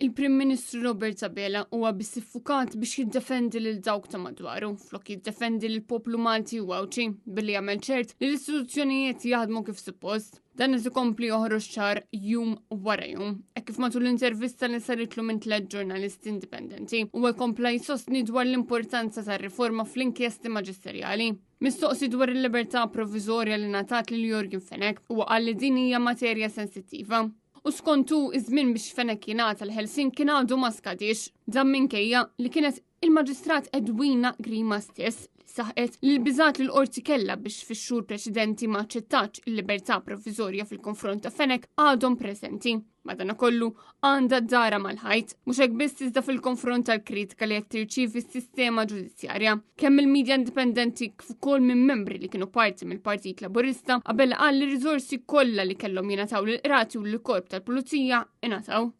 Il-Prim Ministru Robert Abela huwa biss iffukat biex jiddefendi lil dawk ta' madwaru flok jiddefendi lil poplu Malti u Għawdxi billi jagħmel ċert li l-istituzzjonijiet jaħdmu kif suppost. Dan qed ikompli joħroġ ċar jum wara jum, hekk kif matul l-intervista li saritlu minn tliet ġurnalisti indipendenti huwa jkompla jsostni dwar l-importanza tar-riforma fl-inkjesti maġisterjali. Mistoqsi dwar il-libertà provviżorja li ngħatat lil Yorgen Fenech, huwa qal li din hija materja sensittiva. U skont hu iż-żmien biex Fenech jingħata l-ħelsien kien għadu ma skadix. Dan minkejja li kienet il-Maġistrat Edwina Grima stess li saħqet li l-biżat li l-qorti kellha biex fix-xhur preċedenti ma aċċettax il-libertà provviżorja fil-konfront ta' Fenech għadhom preżenti. Madanakollu għandha dara mal-ħajt, mhux hekk biss iżda fil-konfront tal-kritika li qed tirċievi s-sistema ġudizzjarja. Kemm il-medja indipendenti kif ukoll minn membri li kienu parti mill-Partit Laburista qabel qal li riżorsi kollha li kellhom jingħataw lill-qrati u lill-korp tal-pulizija ingħataw.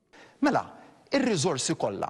Mela, ir-riżorsi kollha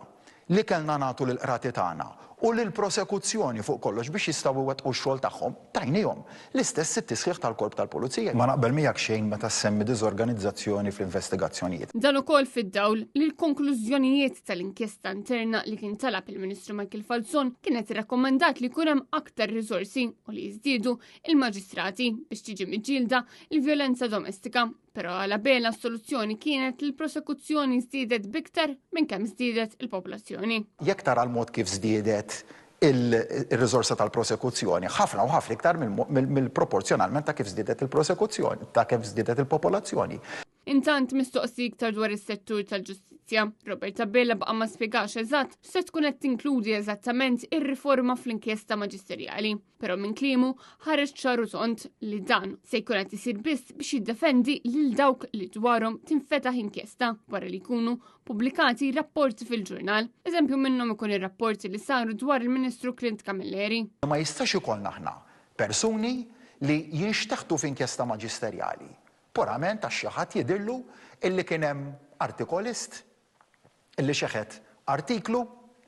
li kellna nagħtu lill-qrati tagħna u lill-prosekuzzjoni fuq kollox biex jistgħu jwettqu x-xogħol tagħhom, tajniehom. L-istess it-tisħiħ tal-korp tal-pulizija. Ma naqbel miegħek xejn meta ssemmi diżorganizzazzjoni fl-investigazzjonijiet. Dan ukoll fid-dawl li l-konklużjonijiet tal-inkjesta interna li kien talab il-Ministru Michael Falzon kienet irrakkomandat li jkun hemm aktar riżorsi u li jiżdiedu il-maġistrati biex tiġi miġġielda l-vjolenza domestika. Però għal Abela s-soluzzjoni kienet li l-prosekuzzjoni żdiedet b'iktar minn kemm żdiedet il-popolazzjoni. Jekk tara l-mod kif żdiedet ir-riżorsa tal-prosekuzzjoni, ħafna u ħafna iktar mill-proporzjonalment ta' kif żdiedet il-prosekuzzjoni, ta' kif żdiedet il-popolazzjoni. Intant mistoqsi iktar dwar is-settur tal-ġustizzja, Robert Abela baqa' ma spjegax eżatt x'se tkun qed tinkludi eżattament ir-riforma fl-inkjesta maġisterjali. Però minn kliemu ħareġ ċar u tond li dan se jkun qed isir biss biex jiddefendi lil dawk li dwarhom tinfetaħ inkjesta wara li jkunu pubblikati rapporti fil-ġurnal. Eżempju minnhom ikun ir-rapporti li saru dwar il-Ministru Clint Camilleri. Ma jistax ikollna aħna persuni li jinxteħtu f'inkjesta maġisterjali purament għax xi ħadd jidhirlu illi kien hemm artikolist Illi xeħet artiklu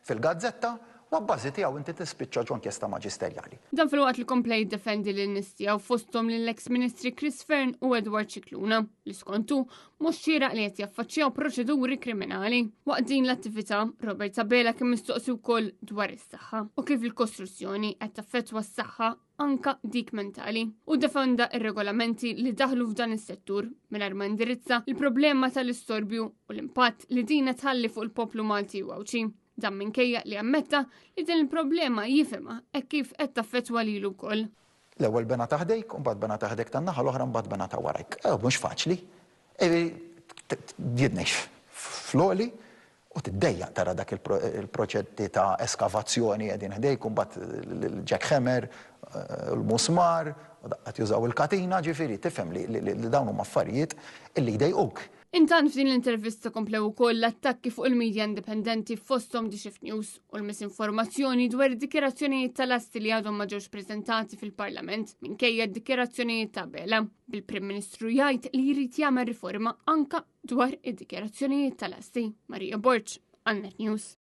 fil-gazzetta u abbażi tiegħu inti tispiċċa ġo inkjesta maġisterjali. Dan filwaqt li kompla jiddefendi lin-nies tiegħu fosthom lill-eks Ministri Chris Fearne u Edward Scicluna li skont hu mhux xieraq li qed jaffaċċjaw proċeduri kriminali. Waqt din l-attività, Robert Abela kien mistoqsi wkoll dwar is-saħħa u kif il-kostruzzjoni qed taffettwa s-saħħa anka dik mentali, u ddefenda r-regolamenti li daħlu f'dan is-settur mingħajr ma indirizza l-problema tal-istorbju u l-impatt li din qed tħalli fuq il-poplu Malti u Għawdxi. Dan minkejja li ammetta li din il-problema jifhimha hekk kif qed taffettwa lilu wkoll. L-ewwel bena ta' ħdejk, u mbagħad bena ta' ħdejk tan-naħa l-oħra, mbagħad bena ta' warajk. Mhux faċli. Jien ngħix fl-għoli U tiddejjaq tara dak il-proġetti ta' eskavazzjoni qegħdin ħdejk u mbagħad l-jackhammer, l-musmar, u daqqa jużaw il-katina, ġifieri tifhem li dawn huma affarijiet illi jdejquk. Intant f'din l-intervista komplew ukoll l-attakki fuq il-media indipendenti fosthom The Shift News u l-misinformazzjoni dwar id-dikjarazzjonijiet tal-asti li għadhom ma ġewx preżentati fil-Parlament minkejja d-dikjarazzjonijiet ta' Abela, bil-Prim Ministru jgħid li jrid jagħmel riforma anka dwar id-dikjarazzjonijiet tal-assi. Maria Borg, għal Net News.